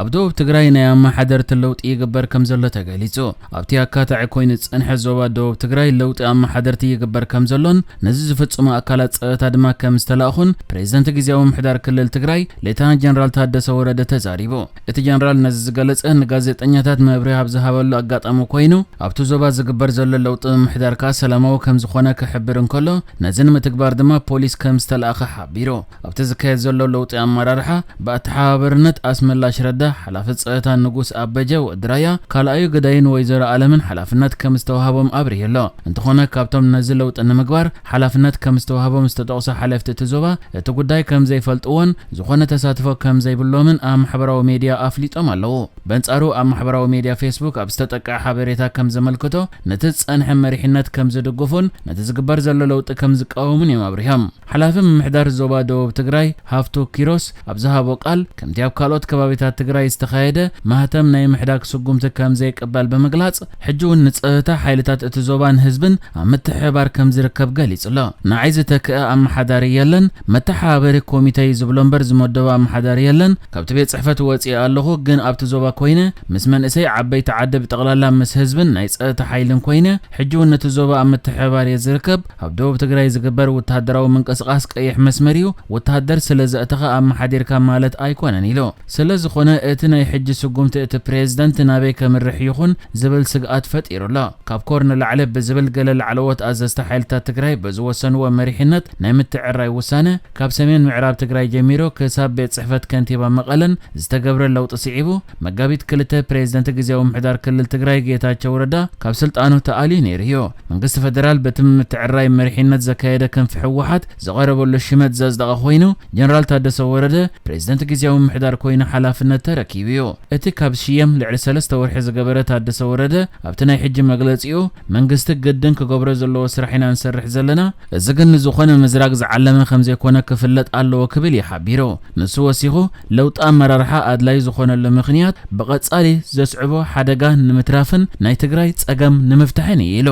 ኣብ ደቡብ ትግራይ ናይ ኣመሓደርቲ ለውጢ ይግበር ከም ዘሎ ተገሊጹ። ኣብቲ ኣካታዒ ኮይኑ ዝጸንሐ ዞባ ደቡብ ትግራይ ለውጢ ኣመሓደርቲ ይግበር ከም ዘሎን ነዚ ዝፍጽሙ ኣካላት ጸጥታ ድማ ከም ዝተላእኹን ፕሬዝደንት ግዝያዊ ምምሕዳር ክልል ትግራይ ሌተናንት ጀነራል ታደሰ ወረደ ተዛሪቡ። እቲ ጀነራል ነዚ ዝገለጸ ንጋዜጠኛታት መብርሂ ኣብ ዝሃበሉ ኣጋጣሚ ኮይኑ፣ ኣብቲ ዞባ ዝግበር ዘሎ ለውጢ ምምሕዳር ከኣ ሰላማዊ ከም ዝኾነ ክሕብር እንከሎ፣ ነዚ ንምትግባር ድማ ፖሊስ ከም ዝተላእኸ ሓቢሩ። ኣብቲ ዝካየድ ዘሎ ለውጢ ኣመራርሓ ብኣተሓባባርነት ኣስመላሽ ረዳ፣ ሓላፊ ጸጥታ ንጉስ ኣበጀ ወዲ ራያ፣ ካልኣዩ ግዳይን ወይዘሮ ኣለምን ሓላፍነት ከም ዝተዋህቦም ኣብሪሁ ኣሎ። እንተኾነ ካብቶም ነዚ ለውጢ ንምግባር ሓላፍነት ከም ዝተዋህቦም ዝተጠቕሱ ሓለፍቲ እቲ ዞባ እቲ ጉዳይ ከም ዘይፈልጥዎን ዝኾነ ተሳትፎ ከም ዘይብሎምን ኣብ ማሕበራዊ ሜድያ ኣፍሊጦም ኣለዉ። በንጻሩ ኣብ ማሕበራዊ ሜድያ ፌስቡክ ኣብ ዝተጠቅዐ ሓበሬታ ከም ዘመልክቶ ነቲ ዝጸንሐ መሪሕነት ከም ዝድግፉን ነቲ ዝግበር ዘሎ ለውጢ ከም ዝቃወሙን እዮም ኣብሪሆም። ሓላፊ ምምሕዳር ዞባ ደቡብ ትግራይ ሃፍቱ ኪሮስ ኣብ ዝሃቦ ቃል፣ ከምቲ ኣብ ካልኦት ከባቢታት ትግራይ ዝተኻየደ ማህተም ናይ ምሕዳግ ስጉምቲ ከም ዘይቅበል ብምግላጽ፣ ሕጂ እውን ንጸጥታ ሓይልታት እቲ ዞባን ህዝብን ኣብ ምትሕብባር ከም ዝርከብ ገሊጹ ኣሎ። ንዓይ ዝተክአ ኣመሓዳሪ የለን፣ መተሓባበሪ ኮሚተ እዩ ዝብሎ እምበር ዝመደቦ ኣመሓዳሪ የለን። ካብቲ ቤት ጽሕፈት ወጺኤ ኣለኹ፣ ግን ኣብቲ ዞባ ኮይነ ምስ መንእሰይ ዓበይቲ ዓዲ ብጠቕላላ ምስ ህዝብን ናይ ጸጥታ ሓይልን ኮይነ ሕጂ እውን ነቲ ዞባ ኣብ ምትሕብባር እየ ዝርከብ። ኣብ ደቡብ ትግራይ ዝግበር ወተሃደራዊ ምንቅስቓስ ቀይሕ መስመር እዩ። ወተሃደር ስለ ዘእተኻ ኣመሓዲርካ ማለት ኣይኮነን ኢሉ። ስለ ዝኾነ እቲ ናይ ሕጂ ስጉምቲ እቲ ፕሬዝደንት ናበይ ከምርሕ ይኹን ዝብል ስግኣት ፈጢሩ ኣሎ። ካብ ኮር ንላዕሊ ብዝብል ገለ ላዕለዎት ኣዘዝቲ ሓይልታት ትግራይ ብዝወሰንዎ መሪሕነት ናይ ምትዕራይ ውሳነ ካብ ሰሜን ምዕራብ ትግራይ ጀሚሩ ክሳብ ቤት ጽሕፈት ከንቲባ መቐለን ዝተገብረ ለውጢ ስዒቡ መጋቢት ክልተ ፕሬዝደንት ግዝያዊ ምምሕዳር ክልል ትግራይ ጌታቸው ረዳ ካብ ስልጣኑ ተኣልዩ ነይሩ እዩ። መንግስቲ ፈደራል በቲ ምትዕራይ መሪሕነት ዘካየደ ክንፊ ህወሓት ዝቐረበሉ ሽመት ዘጽደቐ ኮይኑ፣ ጀነራል ታደሰ ወረደ ፕሬዝደንት ግዝያዊ ምምሕዳር ኮይኑ ሓላፍነት ተረኪቡ እዩ። እቲ ካብ ዝሽየም ልዕሊ ሰለስተ ወርሒ ዝገበረ ታደሰ ወረደ ኣብቲ ናይ ሕጂ መግለጺኡ፣ መንግስቲ ግድን ክገብሮ ዘለዎ ስራሕ ኢና ንሰርሕ ዘለና፣ እዚ ግን ንዝኾነ ምዝራግ ዝዓለመ ከም ዘይኮነ ክፍለጥ ኣለዎ ክብል እዩ ሓቢሩ። ንሱ ወሲኹ፣ ለውጢ ኣመራርሓ ኣድላዪ ዝኾነሉ ምኽንያት ብቐጻሊ ዘስዕቦ ሓደጋ ንምትራፍን ናይ ትግራይ ጸገም ንምፍታሕን እዩ ኢሉ።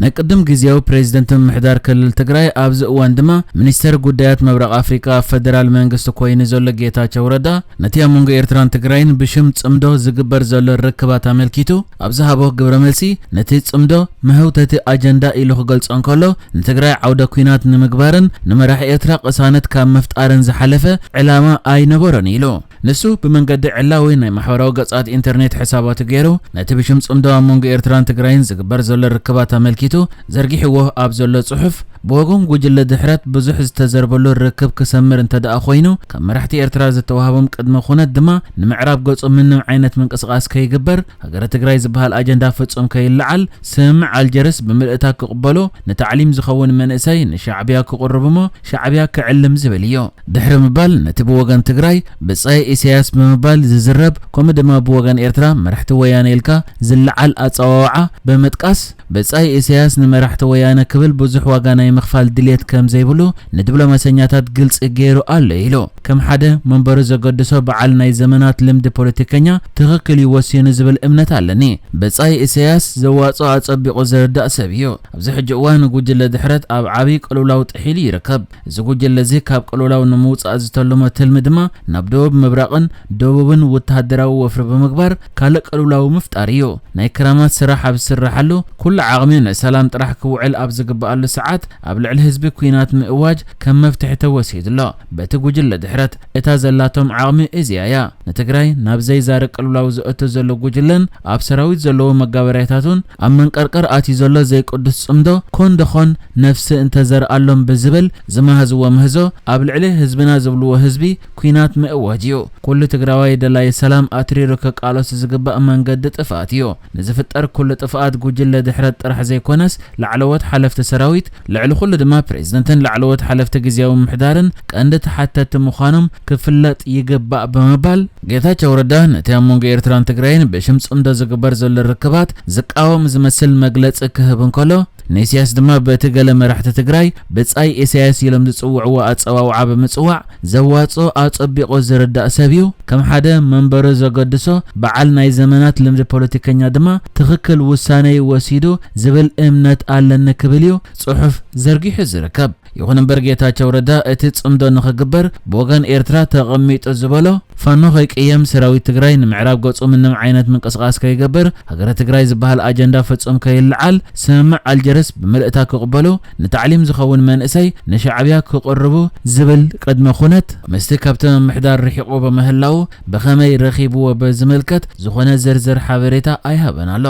ናይ ቅድም ግዝያዊ ፕሬዝደንት ምምሕዳር ክልል ትግራይ ኣብዚ እዋን ድማ ሚኒስተር ጉዳያት ምብራቕ ኣፍሪቃ ኣብ ፈደራል መንግስቲ ኮይኑ ዘሎ ጌታቸው ረዳ ነቲ ኣብ መንጎ ኤርትራን ትግራይን ብሽም ጽምዶ ዝግበር ዘሎ ርክባት ኣመልኪቱ ኣብ ዝሃቦ ግብረ መልሲ ነቲ ጽምዶ መህውተቲ ኣጀንዳ ኢሉ ክገልጾ እንከሎ ንትግራይ ዓውደ ኲናት ንምግባርን ንመራሒ ኤርትራ ቅሳነት ካብ ምፍጣርን ዝሓለፈ ዕላማ ኣይነበሮን ኢሉ። ንሱ ብመንገዲ ዕላዊ ናይ ማሕበራዊ ገጻት ኢንተርኔት ሕሳባቱ ገይሩ ነቲ ብሽም ጽምዶ ኣብ መንጎ ኤርትራን ትግራይን ዝግበር ዘሎ ርክባት ኣመልኪቱ ዘርጊሕዎ ኣብ ዘሎ ጽሑፍ ብወገን ጉጅለ ድሕረት ብዙሕ ዝተዘርበሉ ርክብ ክሰምር እንተ ደኣ ኮይኑ ካብ መራሕቲ ኤርትራ ዝተዋህቦም ቅድመ ኩነት ድማ ንምዕራብ ገጹ ምንም ዓይነት ምንቅስቓስ ከይግበር ሃገረ ትግራይ ዝበሃል ኣጀንዳ ፍጹም ከይለዓል ስምምዕ ኣልጀርስ ብምልእታ ክቕበሎ ንታዕሊም ዝኸውን መንእሰይ ንሻዕብያ ክቕርብ እሞ ሻዕብያ ክዕልም ዝብል እዩ። ድሕሪ ምባል ነቲ ብወገን ትግራይ ብጻይ ኢሳያስ ብምባል ዝዝረብ ከምኡ ድማ ብወገን ኤርትራ መራሕቲ ወያነ ኢልካ ዝለዓል ኣጸዋውዓ ብምጥቃስ ብጻይ ኢሳያስ ንመራሕቲ ወያነ ክብል ብዙሕ ዋጋ ናይ ምኽፋል ድልየት ከም ዘይብሉ ንዲፕሎማሰኛታት ግልጺ ገይሩ ኣሎ ኢሉ። ከም ሓደ መንበሩ ዘገድሶ በዓል ናይ ዘመናት ልምዲ ፖለቲከኛ ትኽክል እዩ ወሲኑ ዝብል እምነት ኣለኒ። ብጻይ ኢሳያስ ዘዋጽኦ ኣጸቢቑ ዝርዳእ ሰብ እዩ። ኣብዚ ሕጂ እዋን ጉጅለ ድሕረት ኣብ ዓብዪ ቅልውላው ጥሒሉ ይርከብ። እዚ ጉጅለ እዚ ካብ ቅልውላው ንምውጻእ ዝተለሞ ትልሚ ድማ ናብ ደቡብ ምብራቕን ደቡብን ወተሃደራዊ ወፍሪ ብምግባር ካልእ ቅልውላው ምፍጣር እዩ። ናይ ክራማት ስራሕ ኣብ ዝስረሓሉ ኩሉ ዓቕሚ ንሰላም ጥራሕ ክውዕል ኣብ ዝግበኣሉ ሰዓት ኣብ ልዕሊ ህዝቢ ኲናት ምእዋጅ ከም መፍትሒ ተወሲዱ ኣሎ። በቲ ጉጅለ ድሕረት እታ ዘላቶም ዓቕሚ እዚኣ እያ። ንትግራይ ናብ ዘይዛሪ ቅልውላው ዘእቱ ዘሎ ጉጅለን ኣብ ሰራዊት ዘለዎ መጋበርያታቱን ኣብ መንቀርቀር ኣትዩ ዘሎ ዘይቅዱስ ጽምዶ ኮን ደኾን ነፍሲ እንተዘርኣሎም ብዝብል ዝመሃዝዎ ምህዞ ኣብ ልዕሊ ህዝብና ዝብልዎ ህዝቢ ኲናት ምእዋጅ እዩ። ኩሉ ትግራዋይ ደላይ ሰላም ኣትሪሩ ክቃለሱ ዝግባእ መንገዲ ጥፍኣት እዩ። ንዝፍጠር ኩሉ ጥፍኣት ጉጅለ ድሕረት ጥራሕ ዘይኮነስ ላዕለዎት ሓለፍቲ ሰራዊት፣ ልዕሊ ኩሉ ድማ ፕሬዝደንትን ላዕለዎት ሓለፍቲ ግዝያዊ ምምሕዳርን ቀንዲ ተሓተቲ ምዃኖም ክፍለጥ ይግባእ ብምባል ጌታቸው ረዳ ነቲ ኣብ መንጎ ኤርትራን ትግራይን ብሽም ጽምዶ ዝግበር ዘሎ ርክባት ዝቃወም ዝመስል መግለጺ ክህብ እንከሎ ንኢሳያስ ድማ በቲ ገለ መራሕቲ ትግራይ ብጻይ ኢሳያስ ኢሎም ዝጽውዕዎ ኣጸዋውዓ ብምጽዋዕ ዘዋጽኦ ኣጸቢቑ ዝርዳእ ሰብ እዩ። ከም ሓደ መንበሩ ዘገድሶ በዓል ናይ ዘመናት ልምዲ ፖለቲከኛ ድማ ትኽክል ውሳነ እዩ ወሲዱ ዝብል እምነት ኣለኒ ክብል እዩ ጽሑፍ ዘርጊሑ ዝርከብ። ይኹን እምበር ጌታቸው ረዳ እቲ ጽምዶ ንኽግበር ብወገን ኤርትራ ተቐሚጡ ዝበሎ ፋኖ ከይቅየም፣ ሰራዊት ትግራይ ንምዕራብ ገጹ ምንም ዓይነት ምንቅስቓስ ከይገብር፣ ሃገረ ትግራይ ዝበሃል ኣጀንዳ ፍጹም ከይለዓል፣ ስምምዕ ኣልጀርስ ብምልእታ ክቕበሉ፣ ንታዕሊም ዝኸውን መንእሰይ ንሻዕብያ ክቕርቡ ዝብል ቅድመ ኩነት ምስቲ ካብቲ ምምሕዳር ርሒቑ ብምህላዉ ብኸመይ ረኺብዎ ብዝምልከት ዝኾነ ዝርዝር ሓበሬታ ኣይሃበን ኣሎ።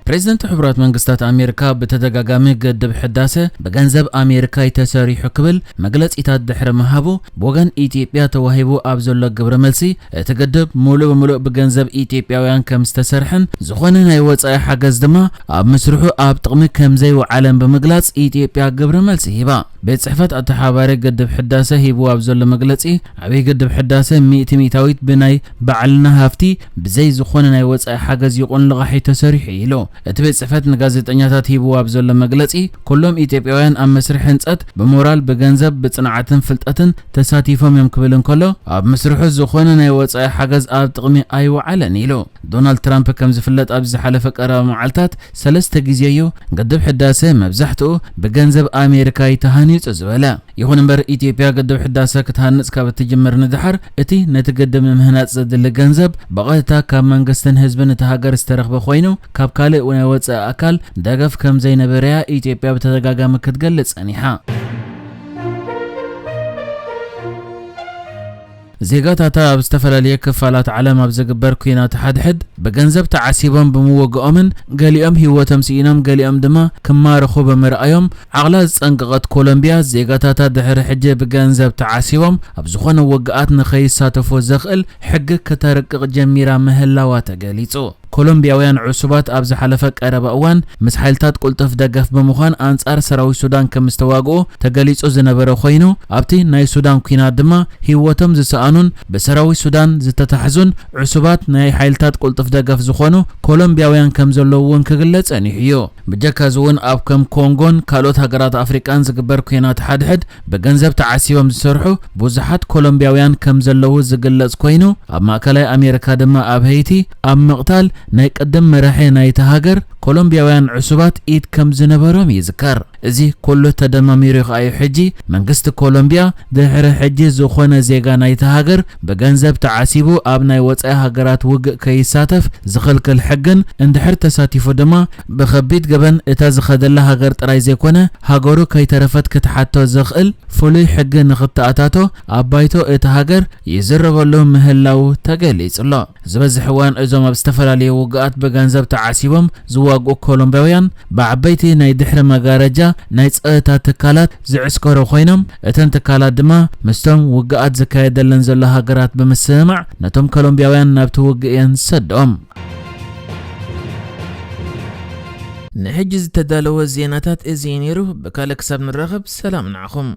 ፕሬዚደንት ሕቡራት መንግስታት ኣሜሪካ ብተደጋጋሚ ግድብ ሕዳሰ ብገንዘብ ኣሜሪካ ተሰሪሑ ክብል መግለጺታት ድሕሪ ምሃቡ፣ ብወገን ኢትዮጵያ ተዋሂቡ ኣብ ዘሎ ግብረ መልሲ፣ እቲ ግድብ ሙሉእ ብምሉእ ብገንዘብ ኢትዮጵያውያን ከም ዝተሰርሐን ዝኾነ ናይ ወጻኢ ሓገዝ ድማ ኣብ ምስርሑ ኣብ ጥቕሚ ከም ዘይወዓለን ብምግላጽ፣ ኢትዮጵያ ግብረ መልሲ ሂባ። ቤት ጽሕፈት ኣተሓባሪ ግድብ ሕዳሰ ሂቡ ኣብ ዘሎ መግለጺ፣ ዓብዪ ግድብ ሕዳሰ ሚእቲ ሚእታዊት ብናይ ባዕልና ሃፍቲ ብዘይ ዝኾነ ናይ ወጻኢ ሓገዝ ይኹን ልቓሒ ተሰሪሑ ኢሉ። እቲ ቤት ጽሕፈት ንጋዜጠኛታት ሂብዎ ኣብ ዘሎ መግለጺ፣ ኩሎም ኢትዮጵያውያን ኣብ መስርሕ ህንጸት ብሞራል፣ ብገንዘብ፣ ብጽንዓትን ፍልጠትን ተሳቲፎም እዮም ክብል እንከሎ፣ ኣብ ምስርሑ ዝኾነ ናይ ወጻኢ ሓገዝ ኣብ ጥቕሚ ኣይወዓለን ኢሉ። ዶናልድ ትራምፕ ከም ዝፍለጥ ኣብ ዝሓለፈ ቀረባ መዓልታት ሰለስተ ግዜ እዩ ግድብ ሕዳሰ መብዛሕትኡ ብገንዘብ ኣሜሪካ እዩ ተሃኒጹ ዝበለ። ይኹን እምበር ኢትዮጵያ ግድብ ሕዳሰ ክትሃንጽ ካብ እትጅምር ንድሓር እቲ ነቲ ግድብ ንምህናጽ ዘድሊ ገንዘብ ብቐጥታ ካብ መንግስትን ህዝብን እታ ሃገር ዝተረኽበ ኮይኑ ካብ ካልእ ናይ ወጻኢ ኣካል ደገፍ ከም ዘይነበረያ ኢትዮጵያ ብተደጋጋሚ ክትገልጽ ጸኒሓ። ዜጋታታ ኣብ ዝተፈላለየ ክፋላት ዓለም ኣብ ዝግበር ኲናት ሓድሕድ ብገንዘብ ተዓሲቦም ብምውግኦምን ገሊኦም ህይወቶም ስኢኖም ገሊኦም ድማ ክማረኹ ብምርኣዮም ዓቕላ ዝጸንቀቐት ኮሎምቢያ፣ ዜጋታታ ድሕሪ ሕጂ ብገንዘብ ተዓሲቦም ኣብ ዝኾነ ውግኣት ንኸይሳተፉ ዘኽእል ሕጊ ከተርቅቕ ጀሚራ ምህላዋ ተገሊጹ። ኮሎምቢያውያን ዕሱባት ኣብ ዝሓለፈ ቀረባ እዋን ምስ ሓይልታት ቅልጡፍ ደገፍ ብምዃን ኣንጻር ሰራዊት ሱዳን ከም ዝተዋግኡ ተገሊጹ ዝነበረ ኮይኑ፣ ኣብቲ ናይ ሱዳን ኲናት ድማ ህይወቶም ዝሰኣኑን ብሰራዊት ሱዳን ዝተታሕዙን ዕሱባት ናይ ሓይልታት ቅልጡፍ ደገፍ ዝኾኑ ኮሎምቢያውያን ከም ዘለዉ እውን ክግለጽ ጸኒሑ እዩ። ብጀካ እዚ እውን ኣብ ከም ኮንጎን ካልኦት ሃገራት ኣፍሪቃን ዝግበር ኲናት ሓድሕድ ብገንዘብ ተዓሲቦም ዝሰርሑ ብዙሓት ኮሎምቢያውያን ከም ዘለዉ ዝግለጽ ኮይኑ፣ ኣብ ማእከላይ ኣሜሪካ ድማ ኣብ ሄይቲ ኣብ ምቕታል ናይ ቅድም መራሒ ናይቲ ሃገር ኮሎምቢያውያን ዕሱባት ኢድ ከም ዝነበሮም ይዝከር። እዚ ኩሉ ተደማሚሩ ከኣ እዩ ሕጂ መንግስቲ ኮሎምቢያ ድሕሪ ሕጂ ዝኾነ ዜጋ ናይቲ ሃገር ብገንዘብ ተዓሲቡ ኣብ ናይ ወጻኢ ሃገራት ውግእ ከይሳተፍ ዝኽልክል ሕግን እንድሕር ተሳቲፉ ድማ ብኸቢድ ገበን እታ ዝኸደላ ሃገር ጥራይ ዘይኮነ ሃገሩ ከይተረፈት ክትሓቶ ዘኽእል ፍሉይ ሕጊ ንኽተኣታቶ ኣብ ባይቶ እታ ሃገር ይዝረበሉ ምህላዉ ተገሊጹ ኣሎ። ዝበዝሕ እዋን እዞም ኣብ ዝተፈላለዩ ውግኣት ብገንዘብ ተዓሲቦም ዝዋግኡ ኮሎምቢያውያን ብዓበይቲ ናይ ድሕሪ መጋረጃ ናይ ጸጥታ ትካላት ዝዕስከሩ ኮይኖም፣ እተን ትካላት ድማ ምስቶም ውግኣት ዝካየደለን ዘሎ ሃገራት ብምስምማዕ ነቶም ኮሎምቢያውያን ናብቲ ውግእ እየን ዝሰድኦም። ንሕጂ ዝተዳለወ ዜናታት እዚ እዩ ነይሩ። ብካልእ ክሳብ ንራኸብ ሰላም ንዓኹም።